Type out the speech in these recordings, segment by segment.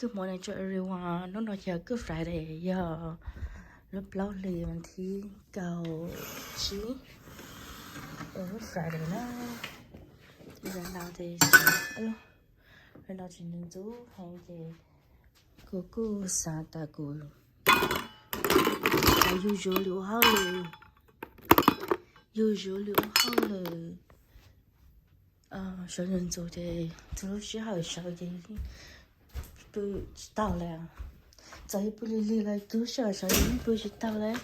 Good morning to everyone. Hnub no yog Good Friday, yog lub plaub hlis vas thib kaum tsib, lub Friday na. Ntau tes, ntau tsis ntxub heev ces kuv kuj xav tas kuv yug zuav li ua hauj lwm, yug zuav li ua hauj lwm. Sawv ntxov ntxov ces txog lub sij hawm sawv ces pw tsis tau lawm. Txawm yog pw lig lig los txog lub sij hawm sawv yeej pw tsis tau lawm.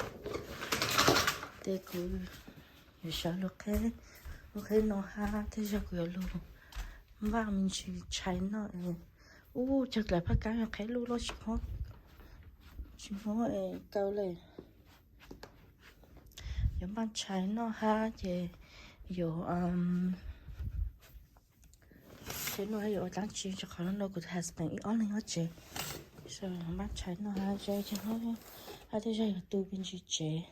Ces kuv yuav sawv los qheb, los qheb no hab tej zaum kuv yuav lug npaj me ntsis tshais noj. Ub, cog lawv phaj kab yog qheb luj loj tsis, tsis muab kaw lawm. Yuav npaj tshais noj hab ces yuav, ces noj hab yuav ua dlaab tsi rau qhov no kuv tus husband ib ob leeg nyob tsev. So npaj tshais noj hab zeb hab tej zaum yuav tu me ntsis tsev.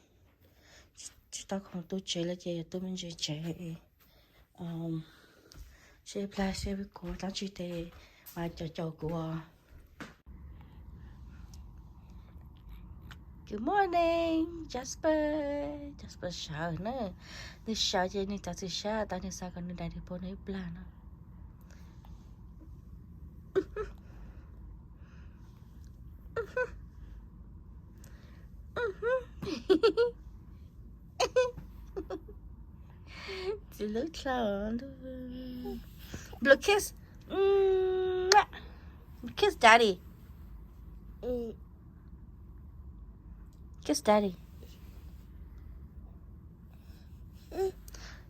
Tsis tau khoom tu tsev lawm ces yuav tu me ntsis tsev. Seb plag seb kuv ua dlaab tsi tes mas caum caum kuv. Good morning, Jasper. Jasper sawv na. Nws sawv ces nws txav txim sab tas nws xav kom nws daddy pub nws ib plag no. Txiv lub dlhau. Blow kiss. Kiss daddy. Kiss daddy.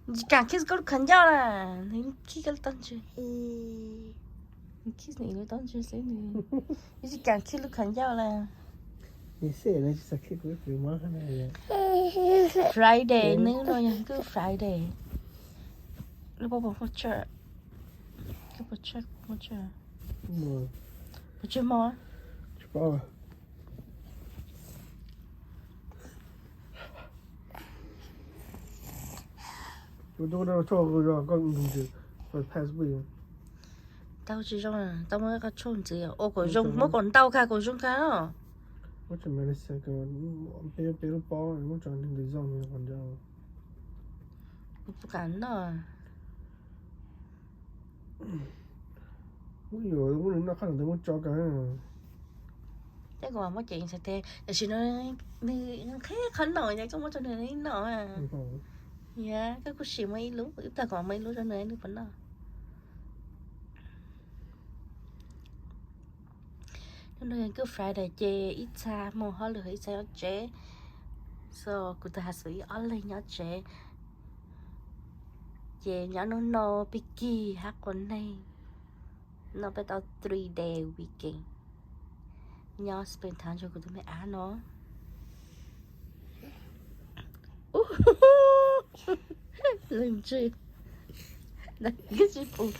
Tsis kam kiss koj lub khav ncauj na, nws kiss koj lub taub ntswg. Nws kiss nws lub taub ntswg xwb, nws tsis kam kiss lub khav ncauj na. Friday, nws no yog Good Friday. Lub pob pus muaj tsawg? Lub pob tsawg muaj tsawg? Puas tsawg hmo? Tau tsis zoo, tau muab qhov tshuaj ntxiv ua kom zoo, muab kom ntau kag kom zoo kag. Kuv tsis kam noj. Muab yuav, muab nws noj qhov no tes muab tso kag. Tej kuv muab cev xav tes tam sim no nws qheb qhov no ces koj muab rau nws noj. Yog koj kuj sim muaj ib lub, ib plag kuv muaj ib lub rau nws, nws puas noj. Hnub no yog Good Friday ces ib txha moog hauj lwm ib txha nyob tsev. So kuv tus husband ib ob leeg nyob tsev. Ces nyob hnub no pib kig hab quas neeg. No peb tau three day weekend. Nyob spend time rau kuv tus me ab no. Leej twg, leej twg pus.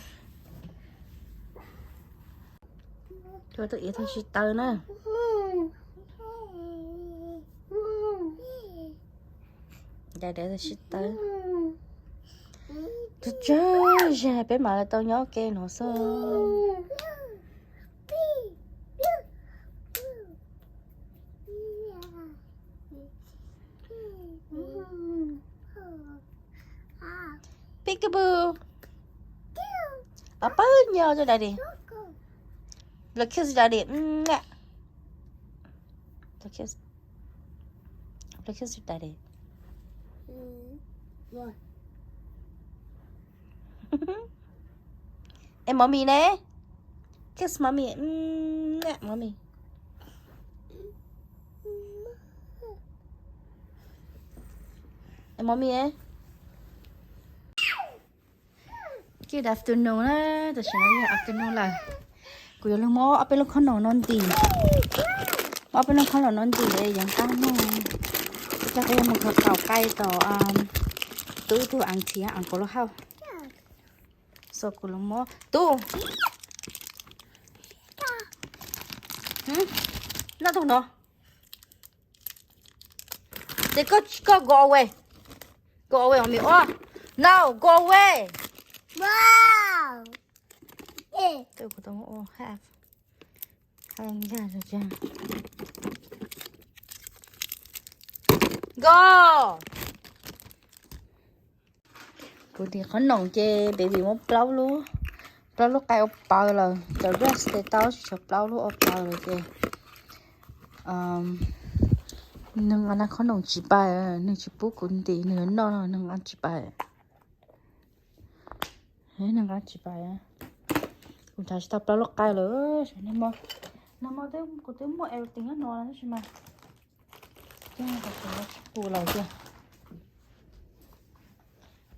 Ua tau iav tau sib tawv na. Daim daim tau sib tawv. Tsawg tsawg zag peb mam li tau nyob ke no xwb. Peekaboo. Pab pawg nyo rau daddy. Blow kiss daddy. Blow kiss. Blow kiss daddy. Ê, mommy ne? Kiss mommy. Mommy. Ê, mommy. Good afternoon na, tam sim no yog afternoon lawm. Kuv yuav lug muab ob peb lub khob noom no ntim, muab ob peb lub khob noom no ntim yuav nqaj nuj. Coj peb yuav mus khaws qaum qai tom tub tug auntie, uncle lub hauj. So kuv lug muab tub, noj tug no. Ces koj, koj go away. Go away, mommy ua. No, go away. Wow. Half. Nkauj, kuv ntim qhob noom ces baby muab plaub lub, plaub lub qaib ua paws lawm. Cov rest tau tsis tshuav plaub lub ua paws lawm ces nws nqa qhob noom tsis pais, nws tsis pub kuv ntim, nws noj no nws nqa tsis pais. Nws nqa tsis pais. Kuv nrhav tsis tau plaub lub qaib lawm. Nag hmo kuv twb muaj everything nyob no tab sis mas tsis pub lawm tiag.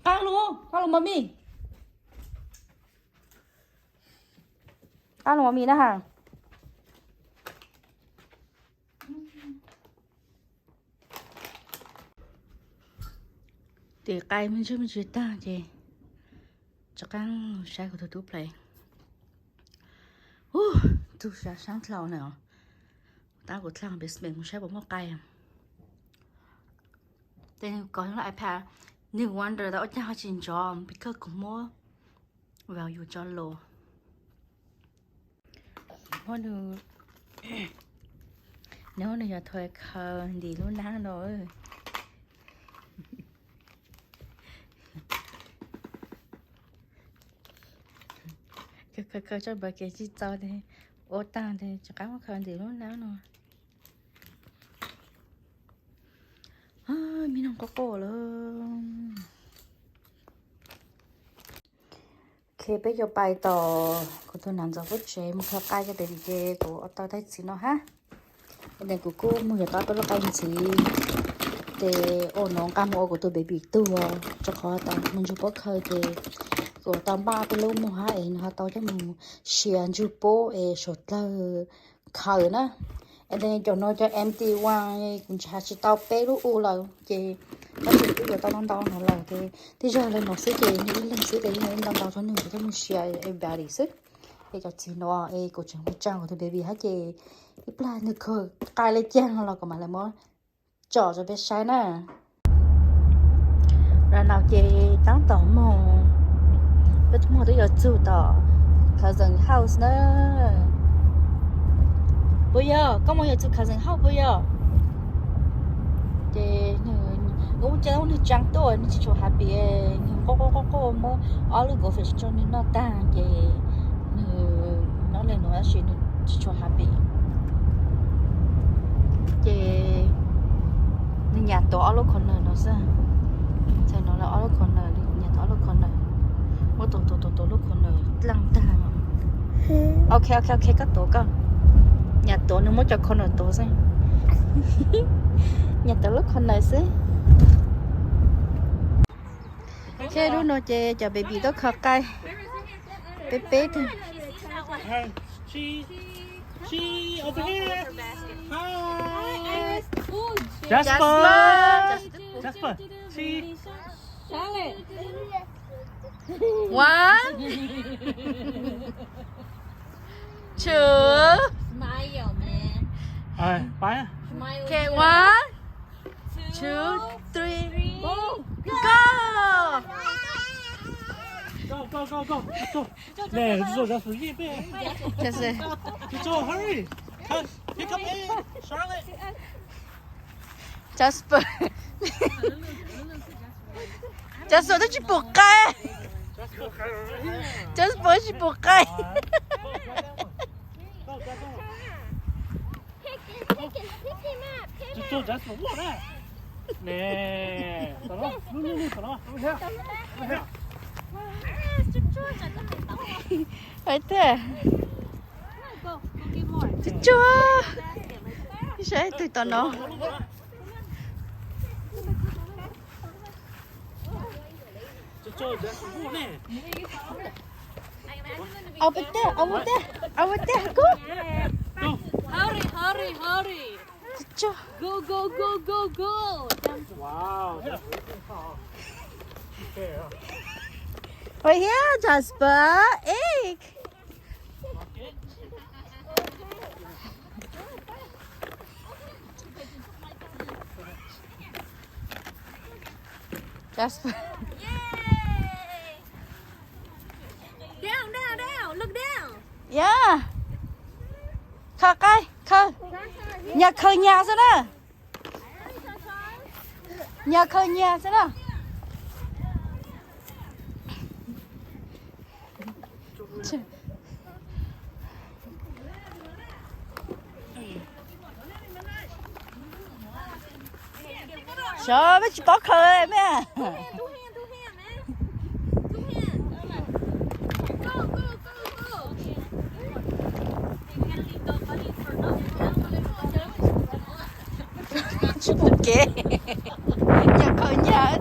Qab lus, qab lus mami. Qab lus mami na ha. Tim qaib me ntsis me ntsis tag ces rov qab saib kuv tus tub play. Ub, tus sav sab dlhau na. Tab kuv dlhau basement mus saib puas muaj qaib. Ces nws kov lub iPad, nws wonder tau ua cas ho tsis ntsov because kuv muab value tso los. Nws, nws yog thuav khaws ntim lub nab no. Khaws khaws tso npawg kev tsis txaus tes ua tag tes rov qab muab khaws ntim lub nab no. Me noog quaj quaj lawm. Ok, peb yuav pais tom kuv tus nam ntxawm lub tsev mus khaws qaib coj pem tim ces kuv ua tau tag txiv no hab. Tes kuv kuj mus yuav tau peb lub qaib ntxiv. Ces ua no nqa mus ua kuv tus baby tuag, rau qhov tau mus ntsug pob khaws ces kuv tau npaj peb lub mus hab es nws ho tau coj mus sia ntsug pob es suav dlawg khaws na. Es cov no cov empty one, kuv nrhav tsis tau peb lub u lawm ces tab sis kuj yuav tau ntau ntau no lawm ces tej zaum lawv no xwb ces nws ib leeg xwb ces ib leeg ntau ntau rau nws coj mus sia everybody xwb. Es cov txiv no es kuv tseem mus tsa kuv tus baby hab ces ib plag nws khaws qaib li cas no los kuv mam li muab tsom rau peb saib na. Right now ces tab tom moog, peb moog twb yuav txug tom cousin house na. Puas yog koj moog yuav txug cousin house puas yog? Ces nws, ua cas nws tsaa tuaj nws tsis tshua happy, nws quaj quaj quaj quaj muab ob lub goldfish rau nws noj tag ces nws nyob li no tab sis nws tsis tshua happy. Ces nws nyam tuav ob lub corner no xwb. Txhais no lawv ob lub corner, nws nyam tuav ob lub corner, muab tuav tuav tuav tuav lub corner dlaaj tag no. Ok ok ok, koj tuav koj. Nyam tuav, nws muab cov corner tuav xwb. Nyam tuav lub corner xwb. Ok, lub no ces cov baby tuaj khaws qaib, peb peb tug. Jasper! Jasper! One, two, okay, one, two, three, go! Go, go, go, go! Jasper. Jasper twb tsis pum qaib. Jasper tsis pum qaib. Ua tiag. Tsuag tsuag. Saib twg tom no. Au peb teg, au peb teg, au peb teg kub. Hurry, hurry, hurry. Tsuag. Go, go, go, go, go. Ua hiab Jasper, ej. Jasper. Down, down, down. Look down. Yeah. Khaws qaib, khaws. Nyag khaws nyag xwb na. Nyag khaws nyag xwb na. Xyov, mej tsis paub khaws mej. Tsis pom kev. Nyag khaws nyag,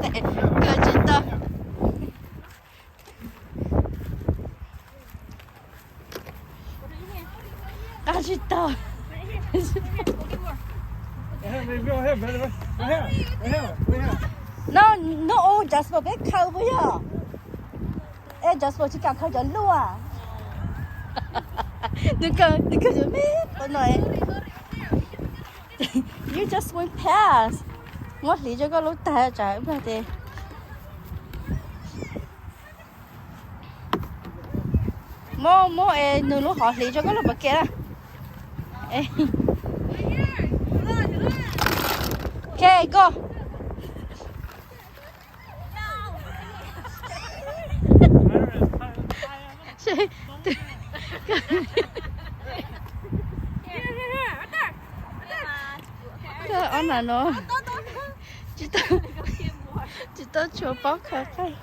khaws tsis tau. Qab tsis tau. No, no, Jasper peb khaws puas yog? Es Jasper tsis kam khaws cov luaj. Nws khaws, nws khaws cov me qhov no. You just went past. Muab hliv rau koj lub tag tsam ib pliag ces. Muab, muab es nws lub hov hliv rau koj lub pas kev na. Okay, go. Koj ob nas no tsis tau, tsis tau tshuav paub khaws qaib.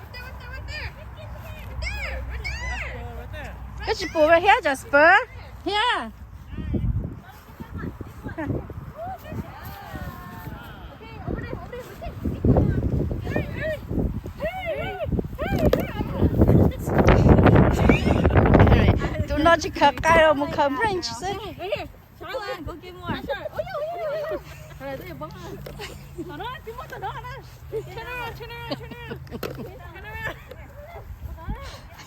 Koj tsis pum right here, Jasper? Here. Tus no tsis khaws qaib los mus khaws branch xwb. Charlotte, go get more. Turn around, turn around, turn around. Turn around, turn around.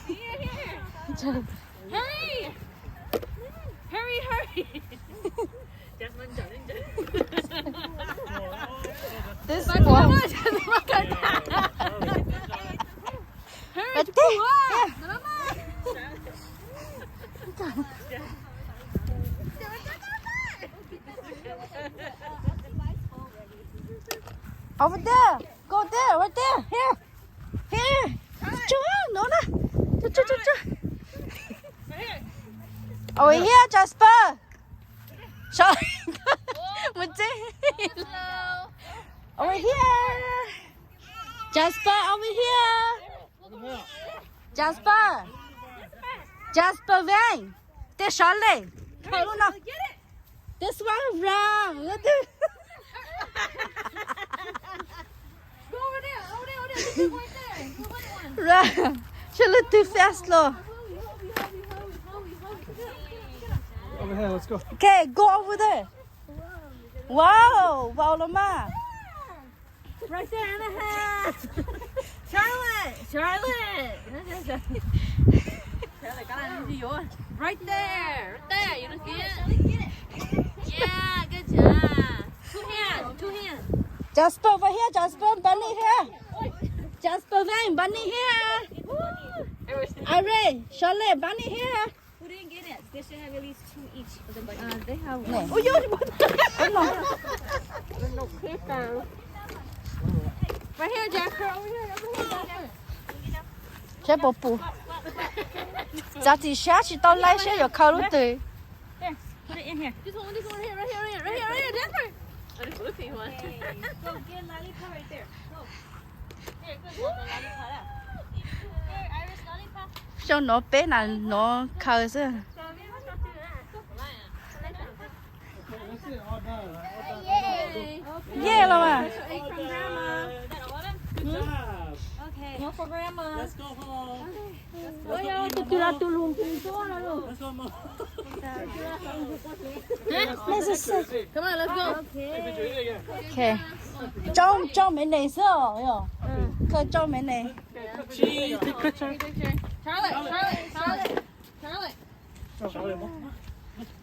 Here, here. Hurry! Hurry, hurry! Jasmine, Jasmine, Jasmine. This one. Hurry, right there. Yeah. Over there. Go there, right there. Here. Here. Chu, no, no. Chu, chu, chu, chu. Over here, Jasper. Sorry. Mus tsev. Over here. Jasper, over here. Jasper. Jasper, ven. Tej sov lej. Khaws lub no. This one wrong. Lub twg? Go over there, over there, over there. This is right there. The white one. Wrong. Saib lub twg fast los. Hurry, hurry, hurry, hurry, hurry, hurry. Over here, let's go. Okay, go over there. Wow, wow los mas. Right there, Anaha. Charlotte, Charlotte. Charlotte, right there, right there. You don't see it? Yeah, good job. Two hands, two hands. Jasper, over here, Jasper, Bunny here. Jasper, Van, Bunny here. Iris, Charlotte, Bunny here. Who didn't get it? They should have at least two each of the bunnies. Uh, they have one. Ui, yog. Right here, Jasper. Over here, over here, Jasper. Saib puas pum. Txav txim siab tsis tau laij seb yuav khaws lub twg. Here, put it in here. This one, this one, here, right here, right here, right here, right here, Jasper. Oh, this little pink one. Okay, go get lollipop right there. Go. Xyov no peb nas no khaws xwb. Yej los mas. Tso, tso me nees xwb os, yog khaws tso me nees.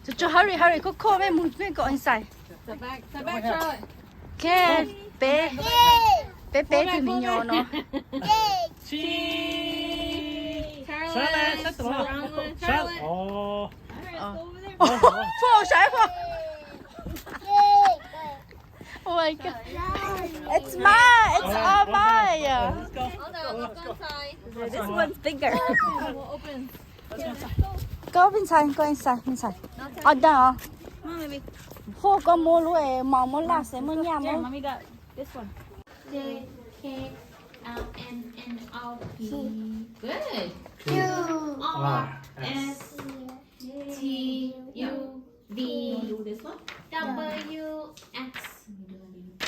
Tso, tso, hurry, hurry, khov khov, mej mus mej kom inside. Okay, peb, peb, peb tug me nyuam no. Charlotte, Charlotte, Charlotte. Four, sorry, four. Oh my God. It's mine. It's all mine. This one's bigger. Go inside, go inside, inside. Ua dog. Four, koj muab lub mos muab laj xwb, muab nyaj muab. This one. J, K, L, M, N, O, P. Good. Q, R, S, T, U, V, W, X,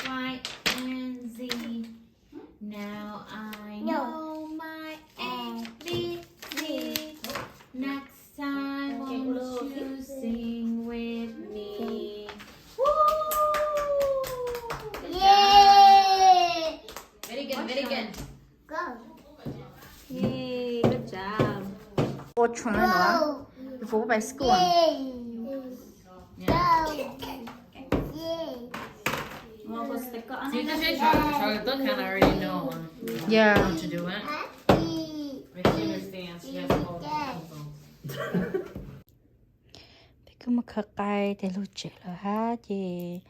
Y, and Z. Now I know my A B C. Next time won't you sing with me? Woo! Good job. Very good, very good. Yay, good job. Ua tshoob no, before we school. Yeah. So you can make chocolate, chocolate book kind of already know, um, yeah, how to do it. Like, she understands, she has all the principles. Peb kuj mus khaws qaib tes lug tsev lawm hab ces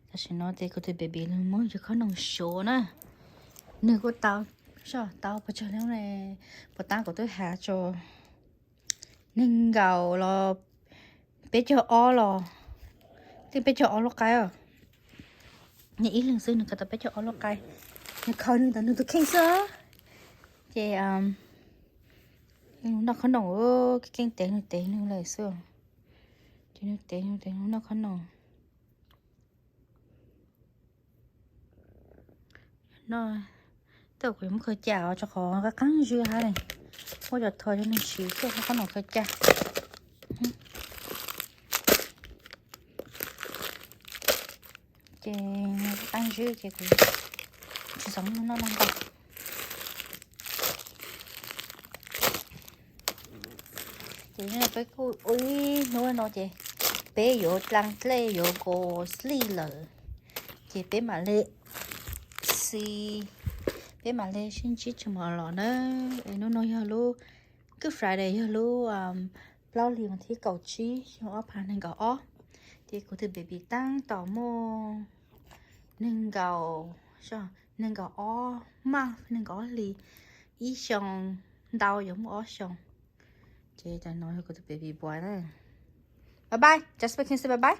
tam sim no ces kuv tus baby lug muab yug khob noom suav na. Nwg kuj tau, tau puas tsawg le, puas tab kuv twb has tso neeg nkaum los peb caug ob los, tej peb caug ob lub qaib os. Nws ib leeg xwb nws khaws tau peb caug ob lub qaib. Nws khaws nws ntawm nws tus kheej xwb. Ces noj khob noom, keej tev nws tev nws lawm xwb. Ces nws tev nws tev nws noj khob noom. No, tej kuv yuav muab khaws ca os, rau qhov qab qab zwg hab ne. Muab cov thuav rau nws siv tuaj, khob noom khaws ca. Ces qab zwg ces kuv tsis xav noj no ntau. Ces peb kuj ua ib hnub no ces peb yuav dlaa dlej yuav go sleep lawm. Ces peb mam le si, peb mam le sib ntsib tseem mos los na. Es hnub no yog lub, Good Friday yog lub plaub hlis vas thib kaum tsib xyoo ob phav nees nkaum ob. Ces kuv tus baby tab tom muaj nees nkaum, nees nkaum ob mas, nees nkaum ob hlis, ib xyoo ntau yuav muaj ob xyoo. Ces tam no yog kuv tus baby boy na. Bye bye, Jasper, can you say bye bye?